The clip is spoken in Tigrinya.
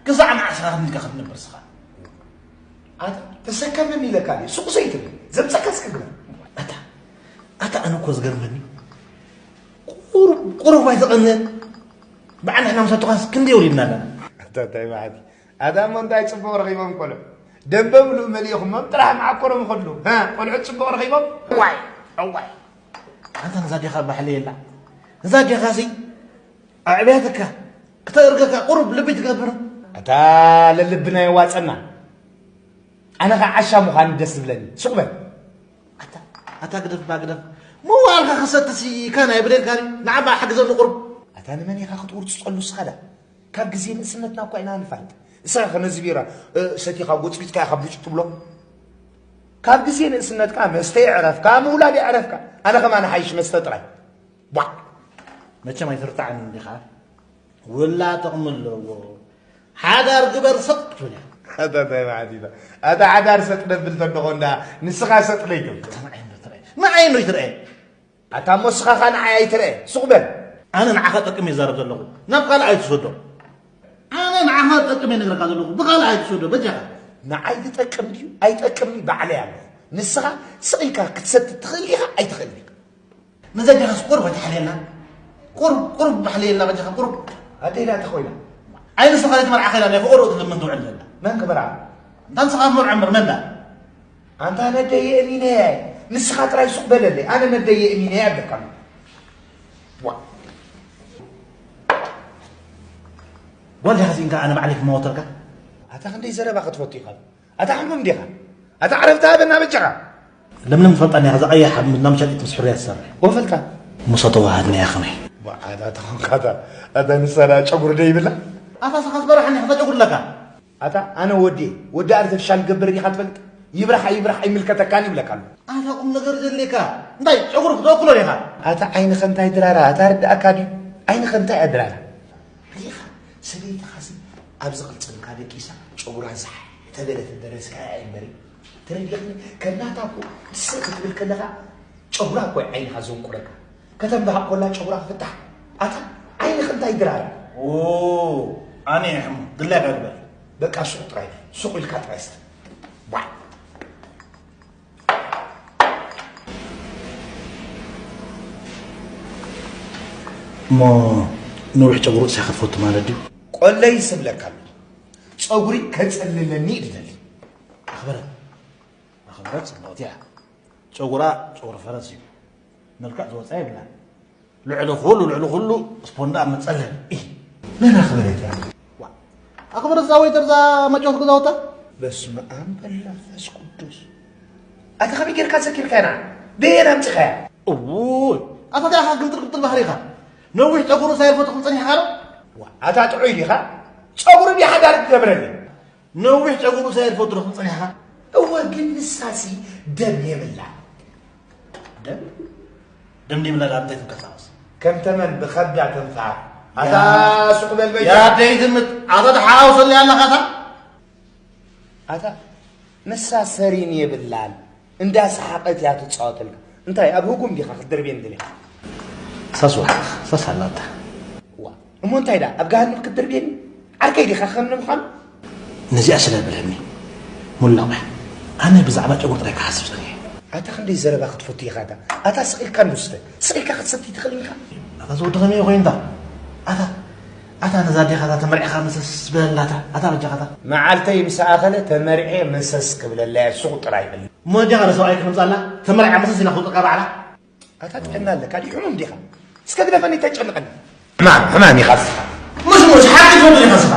ክሳዕ መዓስ ኢኻ ከምዚ ኢልካ ክትነብር ስኻ? ኣታ ተሰከመኒ ኢለካ ድየ? ሱቕ ዘይትብል፣ ዘምጸካ እስኪ ግበር። ኣታ፣ ኣታ ኣነ እኮ ዝገርመኒ፣ ቁሩብ፣ ቁሩብ ኣይትቐንእን? በዓል ንሕና ምሳቱኻስ ክንደይ ወሊድና ኣለና? ኣታ እንታይ መዓት? ኣታ እሞ እንታይ ጽቡቕ ረኺቦም ቆልዑ? ደንበ ምሉእ መሊእኹሞም ጥራሕ መዓኮሮም ይኸዱ። ሃ፣ ቆልዑ ጽቡቕ ረኺቦም? እዋይ፣ እዋይ። ኣንታ ነዛ ዴኻ ባሕሊ የላ። ነዛ ዴኻሲ ኣዕብያትካ፣ ክተእርገካ ቁሩብ ልቢ ትገብር። ኣታ ለልብና የዋጸና። ኣነ ኸዓ ዓሻ ምዃን ደስ ዝብለኒ። ሱቕ በል። ኣታ፣ ኣታ ግደፍ ባ ግደፍ። ምዋልካ ክሰትሲ ካን ኣይብለልካ ድዩ? ንዓባ ሓግዘኒ ቁሩብ። ኣታ ንመን ኢኻ ክትውርጽጸሉ እስኻ ዳ? ካብ ግዜ ንእስነትና እኳ ኢና ንፋለጥ። እስኻ ከ ነዚ ቢራ፣ እ፣ ሰቲኻ ጎጽቢጽካ ኢኻ ብጭ ትብሎ? ካብ ግዜ ንእስነትካ መስተ የዕረፍካ፣ ምውላድ የዕረፍካ። ኣነ ከማን ሓይሽ መስተ ጥራይ። ቧዕ! መቸም ኣይትርታዕን እንዲኻ። ውላ ጥቕሚ ኣለዎ። ሓዳር ግበር ሰጥ ትብል እያ። ኣታ እንታይ መዓት ኢኻ? ኣታ ሓዳር ሰጥ ደብል ተደኾ እንዳ ንስኻ ሰጥ ደይትብል። ኣታ ንዓይ እንዶ ትረአ። ንዓይ እንዶ ይትረአ። ኣታ እሞ ንስኻ ኸኣ ንዓይ ኣይትረአ። ሱቕ በል። ኣነ ንዓኻ ጠቅም እየ ዝዛረብ ዘለኹ። ናብ ካልእ ኣይትሰዶ። ኣነ ንዓኻ ጠቅም እየ ነግረካ ዘለኹ። ብኻልእ ኣይትሰዶ። በጃኻ። ንዓይ ዝጠቅም ድዩ ኣይጠቅምኒ ባዕለይ ኣለኹ። ንስኻ ስቕ ኢልካ ክትሰቲ ትኽእል ዲኻ ኣይትኽእልን ኢኻ። ነዛ ጃኻስ ቁሩብ ኣይትሓልየልና። ቁሩብ፣ ቁሩብ ባሕልየልና በጃኻ፣ ቁሩብ። ኣደይ ዳኣ እንታይ ኮይና? ኣይ ንስኻ ዘይትመርዓ ከይዳ ናይ ፍቕሩ እትልምን ትውዕል ዘላ። መን ክመርዓ? እንታ ንስኻ ክትመርዖ እምበር መን ዳኣ? ኣንታ ነደይ የእሚነያ እየ። ንስኻ ጥራይ ሱቕ በለለይ። ኣነ ነደይ የእሚነያ እብለካ ኣለኹ። ዋ። ጓል ዲኻ ስኢንካ ኣነ ባዕለይ ክመወተልካ? ኣታ ክንደይ ዘረባ ክትፈቱ ኢኻ? ኣታ ሕሙም ዲኻ? ኣታ ዓረብታ ሃበና በጃኻ። ለምለም ትፈልጣኒ እያ፣ እዛ ቀያሕ ኣብ እንዳ መሻጢት ምስ ሕሩያት ትሰርሕ። ወፈልጣ። ምሶ ተዋሃድናያ ከመይ? በዓል ኣታ ኾንካ ኣታ፣ ኣታ ንሳ ደኣ ጨጉሪ ዶ ይብላ? ኣታ ንስኻስ በራሕኒ፣ ኣታ ጨጉሪ ኣለካ። ኣታ ኣነ ወዲ፣ ወዲ ኣርተፊሻል ገብር ዲኻ ትፈልጥ? ይብራሕ ኣይብራሕ ኣይምልከተካን ይብለካ ኣሎ። ኣታ ቁም ነገር ዘድልየካ፣ እንታይ ጨጉሪ ክትበክሎ ዲኻ? ኣታ ዓይንኸ እንታይ ድራራ፣ ኣታ ርድኣካ ድዩ? ዓይንኸ እንታይ እያ ድራራ? ርኢኻ፣ ሰበይትኻሲ ኣብ ዝቕልጽምካ ደቂሳ ጨጉራ ዛሕ ተበለት እንተረስካያ እምበሪ፣ ተረዲእኽኒ? ከም ናታ እኮ ስቕ ክትብል ከለኻ ጨጉራ እኮ እዩ ዓይንኻ ዘንቁረካ። ከተንብሃቕ ኮላ ጨጉራ ክፍታሕ። ኣታ ዓይንኺ እንታይ ድራር? ኦ፣ ኣነ እየ ሕሙም። ድላይካ ግበር። በቃ ሱቕ ጥራይ፣ ሱቕ ኢልካ ጥራይ እስቲ። ዋይ። እሞ ነዊሕ ጨጉሪ ርእሳ ክትፈቱ ማለት ድዩ? ቆለይ ስብለካ ኣሎ። ጸጉሪ ከጸልለኒ እዩ ዝደሊ። ኣኽበረ፣ ኣኽበረ ጽብቕቲ እያ። ጨጉራ ጨጉሪ ፈረስ እዩ። መልክዕ ዝወጻ የብላን። ልዕሊ ኩሉ፣ ልዕሊ ኩሉ ስፖንዳ መጸለሊ። ኢሂ። መን ኣኽበረት እያ? ዋ፣ ኣኽበረት እዛ ወይተር እዛ መጫወቲ ገዛውታ? በስመ ኣብ ወወልድ ወመንፈስ ቅዱስ። ኣታ ከመይ ጌርካ ዘኪርካና? በየን ኣምጺኻያ? እውይ፣ ኣታ እንታይ ኢኻ ግምጥል ግምጥል ባህሪ ኢኻ? ነዊሕ ጨጉሩ ሳይል ፎቶ ክንጸኒሕካ ዶ? ዋ፣ ኣታ ጥዑይ ዲኻ? ጸጉሩ ድዩ ሓዳር ትገብረኒ? ነዊሕ ጨጉሩ ሳይል ፎቶ ዶ ክንጸኒሕካ? እወ፣ ግን ንሳሲ ደም የብላ። ደም? ደም ዘይብላ ደኣ እንታይ ትንቀሳቐስ? ከም ተመን ብኸብዳ ትንፋሕ። ኣታ ያ-፣ ሱቕ በል በጃ። ያ ደይትምት፣ ኣታ ተሓዋውሰለይ ኣለኻ ኣታ? ኣታ ንሳ ሰሪን የብላን፣ እንዳ ሰሓቐት እያ ትጻወተልካ። እንታይ ኣብ ህጉም ዲኻ ክትድርብየኒ ደሊኻ? ሳስ ወሓኽ፣ ሳስ ኣላታ። ዋ፣ እሞ እንታይ ደኣ ኣብ ገሃነም ክትድርብየኒ? ዓርከይ ዲኻ ከምኒ ምዃኑ? ነዚኣ ስለ በለኒ፣ ሙላቕ፣ ኣነ ብዛዕባ ጨጉሪ ጥራይ ክሓስብ ጸኒሐ። ኣታ ክንደይ ዘረባ ክትፈቱ ኢኻ ኣታ? ኣታ ስቕ ኢልካ እንዶ ስተ። ስቕ ኢልካ ክትሰቲ ትኽእል ኢኻ? ኣታ እዚ ወዲ ከመይ ኮይኑ ኣታ? ኣታ፣ ኣታ ነዛ ኣዴኻ እታ ተመርዒኻ መሰስ በለላ ኣታ፣ ኣታ በጃኻ ኣታ። መዓልተይ ምስ ኣኸለ ተመርዕየ መሰስ ክብለላ እየ፣ ሱቕ ጥራይ በል። እሞ ኣዴኻ ዶ ሰብኣይ ክነምጻላ? ተመርዕያ መሰስ ኢላ ክውጥቃ ባዕላ? ኣታ ጥዕና ኣለካ ድዩ? ሕሙም ዲኻ? እስከ ግደፈኒ፣ ተጨንቐኒ። ሕማም፣ ሕማም ኢኻ እስኻ። ምሽ፣ ምሽ፣ ሓቂ ትፈልጥ ኢኻ እስኻ።